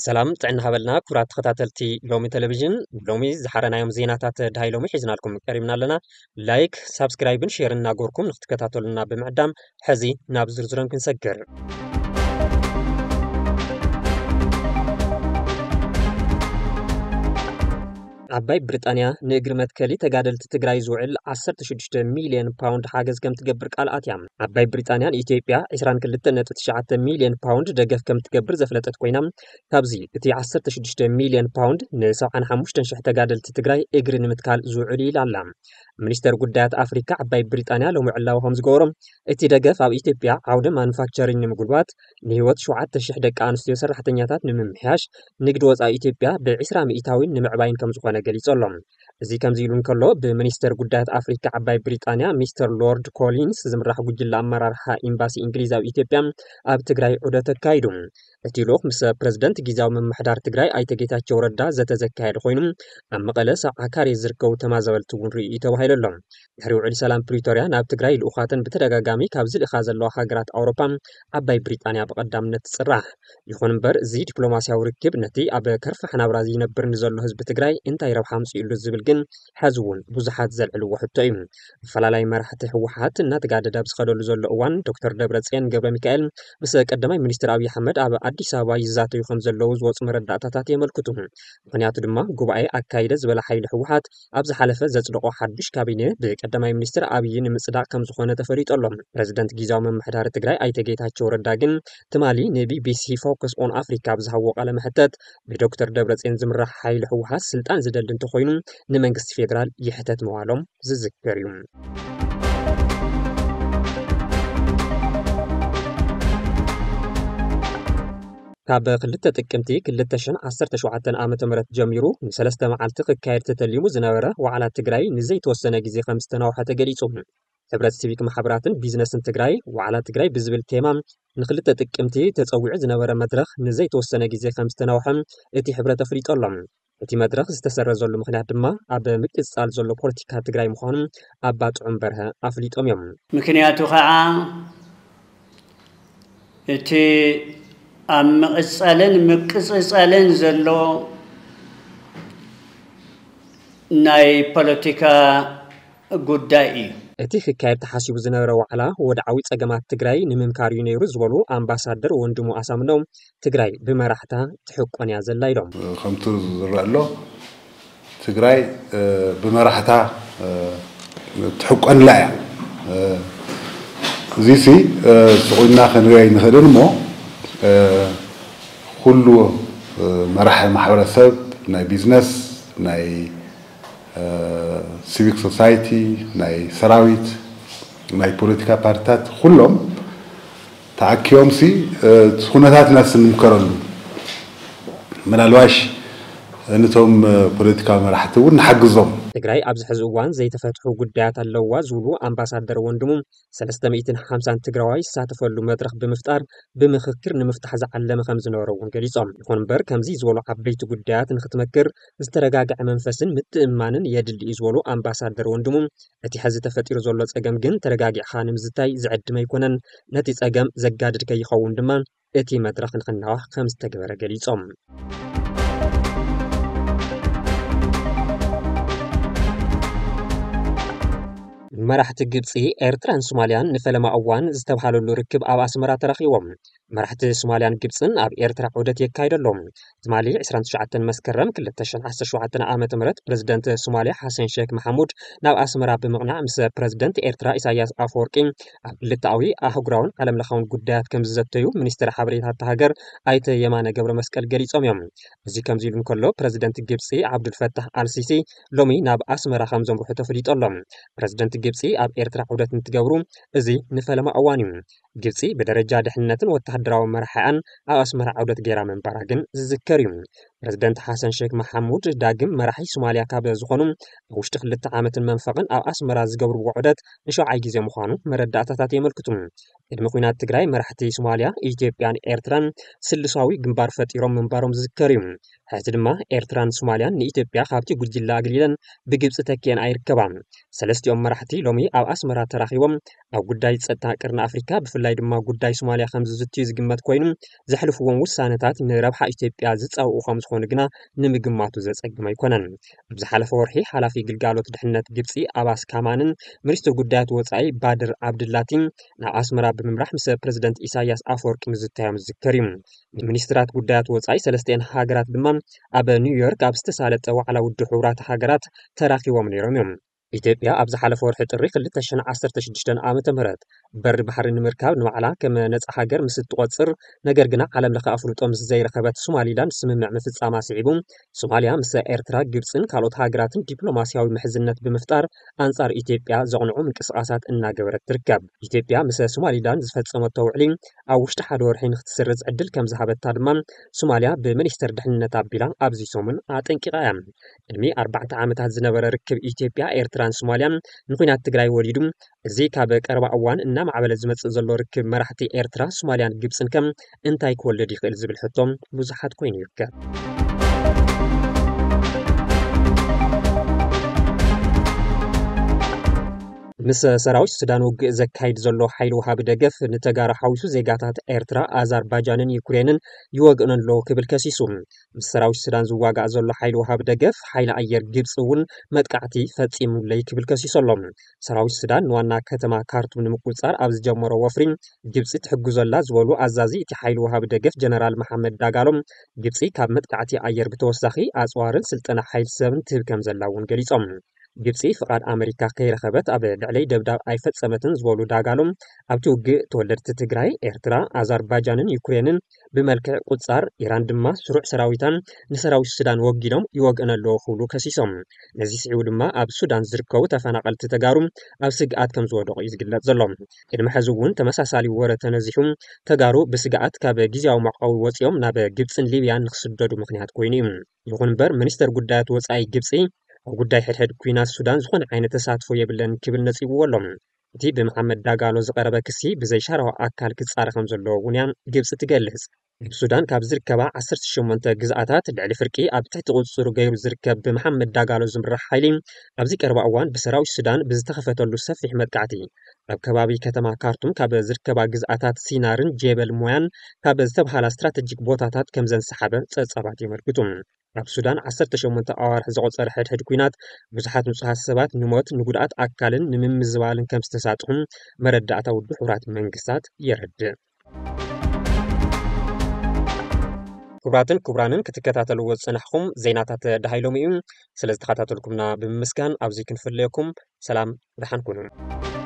ሰላም ጥዕና ሃበልና ክቡራት ተኸታተልቲ ሎሚ ቴሌቪዥን፣ ሎሚ ዝሓረናዮም ዜናታት ድሃይ ሎሚ ሒዝናልኩም ቀሪብና ኣለና። ላይክ፣ ሳብስክራይብን ሼርን እናገርኩም ንክትከታተሉና ብምዕዳም፣ ሕዚ ናብ ዝርዝሮም ክንሰግር። ዓባይ ብሪጣንያ ንእግሪ መትከሊ ተጋደልቲ ትግራይ ዝውዕል ዓሰርተ ሽዱሽተ ሚልዮን ፓውንድ ሓገዝ ከም ትገብር ቃል ኣትያ። ዓባይ ብሪጣንያ ንኢትዮጵያ ዕስራን ክልተን ነጥቢ ትሽዓተ ሚልዮን ፓውንድ ደገፍ ከም ትገብር ዘፍለጠት ኮይና፣ ካብዚ እቲ ዓሰርተ ሽዱሽተ ሚልዮን ፓውንድ ንሰብዓን ሓሙሽተን ሽሕ ተጋደልቲ ትግራይ እግሪ ንምትካል ዝውዕል እዩ ኢላ ኣላ። ሚኒስተር ጉዳያት ኣፍሪካ ዓባይ ብሪጣንያ ሎሚ ዕላዊ ከም ዝገበሮ፣ እቲ ደገፍ ኣብ ኢትዮጵያ ዓውደ ማኑፋክቸሪንግ ንምጉልባት፣ ንህይወት ሸውዓተ ሽሕ ደቂ ኣንስትዮ ሰራሕተኛታት ንምምሕያሽ፣ ንግዲ ወፃኢ ኢትዮጵያ ብዕስራ ሚእታዊን ንምዕባይን ከም ዝኾነ ገሊጹ ኣሎ። እዚ ከምዚ ኢሉ እንከሎ፣ ብሚኒስተር ጉዳያት ኣፍሪካ ዓባይ ብሪጣንያ ሚስተር ሎርድ ኮሊንስ ዝምራሕ ጉጅለ ኣመራርሓ ኤምባሲ እንግሊዝ ኣብ ኢትዮጵያ ኣብ ትግራይ ዑደት ኣካይዱ። እቲ ልኡኽ ምስ ፕረዚደንት ግዝያዊ ምምሕዳር ትግራይ ኣይተ ጌታቸው ረዳ ዘተ ዘካየደ ኮይኑ፣ ኣብ መቐለ ሰብዓ ካሬ ዝርከቡ ተመዛበልቲ እውን ርእዩ ተባሂሉ ኣሎ። ድሕሪ ውዕል ሰላም ፕሪቶርያ ናብ ትግራይ ልኡኻተን ብተደጋጋሚ ካብ ዝልእኻ ዘለዋ ሃገራት ኣውሮፓ ዓባይ ብሪጣንያ ብቐዳምነት ትፅራሕ። ይኹን እምበር፣ እዚ ዲፕሎማስያዊ ርክብ ነቲ ኣብ ከርፋሕ ናብራ ዝነብር ንዘሎ ህዝቢ ትግራይ እንታይ ረብሓ ኣምፂኡሉ ዝብል ግን ሕዚ እውን ብዙሓት ዘልዕልዎ ሕቶ እዩ። ኣፈላላይ መራሕቲ ህወሓት እናተጋደደ ኣብ ዝኸደሉ ዘሎ እዋን፣ ዶክተር ደብረፅዮን ገብረ ሚካኤል ምስ ቀዳማይ ሚኒስትር ኣብይ ኣሕመድ ኣብ ኣዲስ ኣበባ ይዛተዩ ከም ዘለዉ ዝወፁ መረዳእታታት የመልክቱ። ምኽንያቱ ድማ፣ ጉባኤ ኣካይደ ዝበለ ሓይሊ ህወሓት ኣብ ዝሓለፈ ዘጽደቖ ሓዱሽ ካቢነ ብቀዳማይ ሚኒስትር ኣብይ ንምጽዳቕ ከም ዝኾነ ተፈሊጡ ኣሎ። ፕረዚደንት ግዝያዊ ምምሕዳር ትግራይ ኣይተ ጌታቸው ረዳ ግን ትማሊ ንቢቢሲ ፎከስ ኦን ኣፍሪካ ኣብ ዝሃብዎ ቃለ መሕተት፣ ብዶክተር ደብረጽዮን ዝምራሕ ሓይሊ ህወሓት ስልጣን ዝደሊ እንተኾይኑ፣ ንመንግስቲ ፌዴራል ይሕተት ምባሎም ዝዝከር እዩ። ካብ ክልተ ጥቅምቲ ክልተ ሽሕን ዓሰርተ ሸውዓተን ዓመተ ምህረት ጀሚሩ ንሰለስተ መዓልቲ ክካየድ ተተሊሙ ዝነበረ ዋዕላ ትግራይ ንዘይተወሰነ ግዜ ከም ዝተናውሐ ተገሊጹ። ሕብረት ሲቪክ ማሕበራትን ቢዝነስን ትግራይ፣ ዋዕላ ትግራይ ብዝብል ቴማ ንክልተ ጥቅምቲ ተጸዊዑ ዝነበረ መድረኽ ንዘይተወሰነ ግዜ ከም ዝተናውሐ እቲ ሕብረት ኣፍሊጡ ኣሎ። እቲ መድረኽ ዝተሰረዘሉ ምኽንያት ድማ ኣብ ምቅጽጻል ዘሎ ፖለቲካ ትግራይ ምዃኑ ኣባ ጥዑም በርሀ ኣፍሊጦም እዮም። ምኽንያቱ ከዓ እቲ ኣብ ምቕጻልን ምቅጽጻልን ዘሎ ናይ ፖለቲካ ጉዳይ እዩ። እቲ ክካየድ ተሓሲቡ ዝነበረ ዋዕላ ወድዓዊ ጸገማት ትግራይ ንምምካር እዩ ነይሩ ዝበሉ ኣምባሳደር ወንድሙ ኣሳምነው፣ ትግራይ ብመራሕታ ትሕቆን እያ ዘላ ኢሎም። ከምቲ ዝረአ ኣሎ፣ ትግራይ፣ እ፣ ብመራሕታ፣ እ፣ ትሕቆንላ እያ። እ፣ እዚሲ፣ እ፣ ስቑልና ክንሪኦ ኣይንኽእልን እሞ፣ እ፣ ኩሉ፣ እ፣ መራሒ ማሕበረሰብ፣ ናይ ቢዝነስ፣ ናይ፣ እ፣ ሲቪክ ሶሳይቲ፣ ናይ ሰራዊት፣ ናይ ፖለቲካ ፓርቲታት ኩሎም ተኣኪቦምሲ፣ እ፣ እቲ ኩነታት ኢና ስንምከረሉ። ምናልባሽ ነቶም፣ እ፣ ፖለቲካዊ መራሕቲ እውን ንሓግዞም። ትግራይ ኣብዚ ሕዚ እዋን ዘይተፈትሑ ጉዳያት ኣለውዋ ዝብሉ ኣምባሳደር ወንድሙ፣ ሰለስተ ሚእትን ሓምሳን ትግራዋይ ዝሳተፈሉ መድረኽ ብምፍጣር ብምኽክር ንምፍታሕ ዝዓለመ ከም ዝነበረ እውን ገሊጾም። ይኹን እምበር፣ ከምዚ ዝበሉ ዓበይቲ ጉዳያት ንክትመክር ዝተረጋግዐ መንፈስን ምትእምማንን የድሊ እዩ ዝበሉ ኣምባሳደር ወንድሙ፣ እቲ ሕዚ ተፈጢሩ ዘሎ ጸገም ግን ተረጋጊዕኻ ንምዝታይ ዝዕድም ኣይኮነን። ነቲ ጸገም ዘጋድድ ከይኸውን ድማ እቲ መድረኽ ንኽናዋሕ ከም ዝተገበረ ገሊጾም። መራሕቲ ግብጺ፣ ኤርትራን ሶማልያን ንፈለማ እዋን ዝተብሃለሉ ርክብ ኣብ ኣስመራ ተራኺቦም። መራሕቲ ሶማልያን ግብጽን ኣብ ኤርትራ ዑደት የካይዱ ኣለዉ። ትማሊ ዕስራን ትሽዓተን መስከረም ክልተ ሽሕን ዓሰርተ ሸውዓተን ዓመተ ምህረት ፕረዚደንት ሶማልያ ሓሰን ሼክ መሓሙድ ናብ ኣስመራ ብምቕናዕ ምስ ፕረዚደንት ኤርትራ ኢሳያስ ኣፈወርቂ ኣብ ክልተኣዊ ኣህጉራውን ዓለምለኻውን ጉዳያት ከም ዝዘተዩ ሚኒስትር ሓበሬታ እታ ሃገር ኣይተ የማነ ገብረ መስቀል ገሊጾም እዮም። እዚ ከምዚ ኢሉ እንከሎ፣ ፕረዚደንት ግብጺ ዓብዱልፈታሕ ኣልሲሲ ሎሚ ናብ ኣስመራ ከም ዘምርሑ ተፈሊጡ ኣሎ። ፕረዚደንት ግብጺ ኣብ ኤርትራ ዑደት እንትገብሩ እዚ ንፈለማ እዋን እዩ። ግብጺ ብደረጃ ድሕንነትን ወተሃደራዊ መራሒኣን ኣብ ኣስመራ ዑደት ገይራ ምንባራ ግን ዝዝከር እዩ። ፕረዚደንት ሓሰን ሸክ መሓሙድ ዳግም መራሒ ሶማልያ ካብ ዝኾኑ ኣብ ውሽጢ ክልተ ዓመትን መንፈቕን ኣብ ኣስመራ ዝገብርዎ ዑደት ንሸውዓይ ግዜ ምዃኑ መረዳእታታት የመልክቱ። ቅድሚ ኲናት ትግራይ መራሕቲ ሶማልያ፣ ኢትዮጵያን ኤርትራን ስልሳዊ ግንባር ፈጢሮም ምንባሮም ዝዝከር እዩ። ሕዚ ድማ ኤርትራን ሶማልያን ንኢትዮጵያ ካብቲ ጉጅለ ኣግሊለን ብግብጺ ተኪአን ኣይርከባን። ሰለስቲኦም መራሕቲ ሎሚ ኣብ ኣስመራ ተራኺቦም ኣብ ጉዳይ ጸጥታ ቅርኒ ኣፍሪካ ብፍላይ ድማ ጉዳይ ሶማልያ ከም ዝዝትዩ ዝግመት ኮይኑ፣ ዘሕልፍዎም ውሳነታት ንረብሓ ኢትዮጵያ ዝጻውኡ ከም ዝኾኑ ግና ንምግማቱ ዘጸግም ኣይኮነን። ኣብ ዝሓለፈ ወርሒ ሓላፊ ግልጋሎት ድሕነት ግብጺ ኣባስ ካማንን ሚኒስትር ጉዳያት ወጻኢ ባድር ዓብድላቲን ናብ ኣስመራ ብምምራሕ ምስ ፕረዚደንት ኢሳያስ ኣፈወርቂ ምዝታዮም ዝዝከር እዩ። ሚኒስትራት ጉዳያት ወጻኢ ሰለስቲኤን ሃገራት ድማ ኣብ ኒውዮርክ ኣብ ዝተሳለጠ ዋዕላ ውድብ ሕቡራት ሃገራት ተራኺቦም ነይሮም እዮም። ኢትዮጵያ ኣብ ዝሓለፈ ወርሒ ጥሪ ክልተ ሽሕን ዓሰርተ ሽዱሽተን ዓመተ ምህረት በሪ ባሕሪ ንምርካብ ንባዕላ ከም ነጻ ሃገር ምስ እትቆጽር፣ ነገር ግና ዓለም ለኸ ኣፍልጦ ምስ ዘይረኸበት ሶማሊላንድ ስምምዕ ምፍጻማ ስዒቡ፣ ሶማልያ ምስ ኤርትራ፣ ግብጽን ካልኦት ሃገራትን ዲፕሎማስያዊ ምሕዝነት ብምፍጣር ኣንጻር ኢትዮጵያ ዘቕንዑ ምንቅስቓሳት እናገበረት ትርከብ። ኢትዮጵያ ምስ ሶማሊላንድ ዝፈጸመቶ ውዕሊ ኣብ ውሽጢ ሓደ ወርሒ ንክትስርዝ ዕድል ከም ዝሃበታ ድማ ሶማልያ ብሚኒስተር ድሕንነት ኣቢላ ኣብዚ ሰሙን ኣጠንቂቓ እያ። ቅድሚ ኣርባዕተ ዓመታት ዝነበረ ርክብ ኢትዮጵያ፣ ኤርትራን ሶማልያን ንኲናት ትግራይ ወሊዱ፣ እዚ ካብ ቀረባ እዋን እናማዕበለ ዝመጽእ ዘሎ ርክብ መራሕቲ ኤርትራ፣ ሶማልያን ግብጽን ከም እንታይ ክወልድ ይኽእል ዝብል ሕቶ ብዙሓት ኮይኑ ይርከብ። ምስ ሰራዊት ሱዳን ውግእ ዘካይድ ዘሎ ሓይሊ ወሃቢ ደገፍ ንተጋሩ ሓዊሱ ዜጋታት ኤርትራ፣ ኣዘርባጃንን ዩክሬንን ይወግእን ኣለዎ ክብል ከሲሱ። ምስ ሰራዊት ሱዳን ዝዋጋእ ዘሎ ሓይሊ ወሃቢ ደገፍ ሓይሊ ኣየር ግብፂ እውን መጥቃዕቲ ፈፂሙለይ ክብል ከሲሱ ኣሎ። ሰራዊት ሱዳን ንዋና ከተማ ካርቱም ንምቁፅፃር ኣብ ዝጀመሮ ወፍሪ ግብፂ ትሕግዞላ ዝበሉ ኣዛዚ እቲ ሓይሊ ወሃቢ ደገፍ ጀነራል መሓመድ ዳጋሎ፣ ግብፂ ካብ መጥቃዕቲ ኣየር ብተወሳኺ ኣፅዋርን ስልጠና ሓይሊ ሰብን ትህብ ከም ዘላ እውን ገሊፆም። ግብፂ ፍቓድ ኣመሪካ ከይረኸበት ኣብ ልዕለይ ደብዳብ ኣይፈፀመትን ዝበሉ ዳጋሎ፣ ኣብቲ ውግእ ተወለድቲ ትግራይ፣ ኤርትራ፣ ኣዘርባጃንን ዩክሬንን ብመልክዕ ቁፃር፣ ኢራን ድማ ስሩዕ ሰራዊታን ንሰራዊት ሱዳን ወጊኖም ይወግእን ኣለዎ ክብሉ ከሲሶም። ነዚ ስዒቡ ድማ ኣብ ሱዳን ዝርከቡ ተፈናቐልቲ ተጋሩ ኣብ ስግኣት ከም ዝወደቑ እዩ ዝግለጽ ዘሎ። ቅድሚ ሕዚ እውን ተመሳሳሊ ወረ ተነዚሑ፣ ተጋሩ ብስግኣት ካብ ግዝያዊ መዕቆቢ ወፂኦም ናብ ግብፅን ሊብያን ንክስደዱ ምኽንያት ኮይኑ እዩ። ይኹን እምበር፣ ሚኒስተር ጉዳያት ወጻኢ ግብጺ ኣብ ጉዳይ ሕድሕድ ኲናት ሱዳን ዝኾነ ዓይነት ተሳትፎ የብለንን ክብል ነጺግዎ ኣሎ። እቲ ብመሓመድ ዳጋሎ ዝቐረበ ክሲ ብዘይሻራዊ ኣካል ክጻረ ከም ዘለዎ እውን እያ ግብጺ ትገልጽ። ኣብ ሱዳን ካብ ዝርከባ ዓሰርተ ሸሞንተ ግዝኣታት ልዕሊ ፍርቂ ኣብ ትሕቲ ቁጽጽሩ ገይሩ ዝርከብ ብመሓመድ ዳጋሎ ዝምራሕ ሓይሊ፣ ኣብዚ ቀረባ እዋን ብሰራዊት ሱዳን ብዝተኸፈተሉ ሰፊሕ መጥቃዕቲ፣ ኣብ ከባቢ ከተማ ካርቱም ካብ ዝርከባ ግዝኣታት ሲናርን ጀበል ሞያን ካብ ዝተብሃላ ስትራተጂክ ቦታታት ከም ዘንሰሓበ ጸብጻባት የመልክቱ። ኣብ ሱዳን ዓሰርተ ሸሞንተ ኣዋርሕ ዘቖጸረ ሕድሕድ ኲናት፣ ብዙሓት ንጹሃት ሰባት ንሞት፣ ንጉድኣት ኣካልን ንምምዝባልን ከም ዝተሳጥሑ መረዳእታ ውድብ ሕቡራት መንግስታት የረድእ። ክቡራትን ክቡራንን ክትከታተልዎ ዝጸናሕኩም ዜናታት ደሃይሎም እዩ። ስለ ዝተኸታተልኩምና ብምምስጋን ኣብዚ ክንፍለየኩም። ሰላም፣ ደሓን ኩኑ።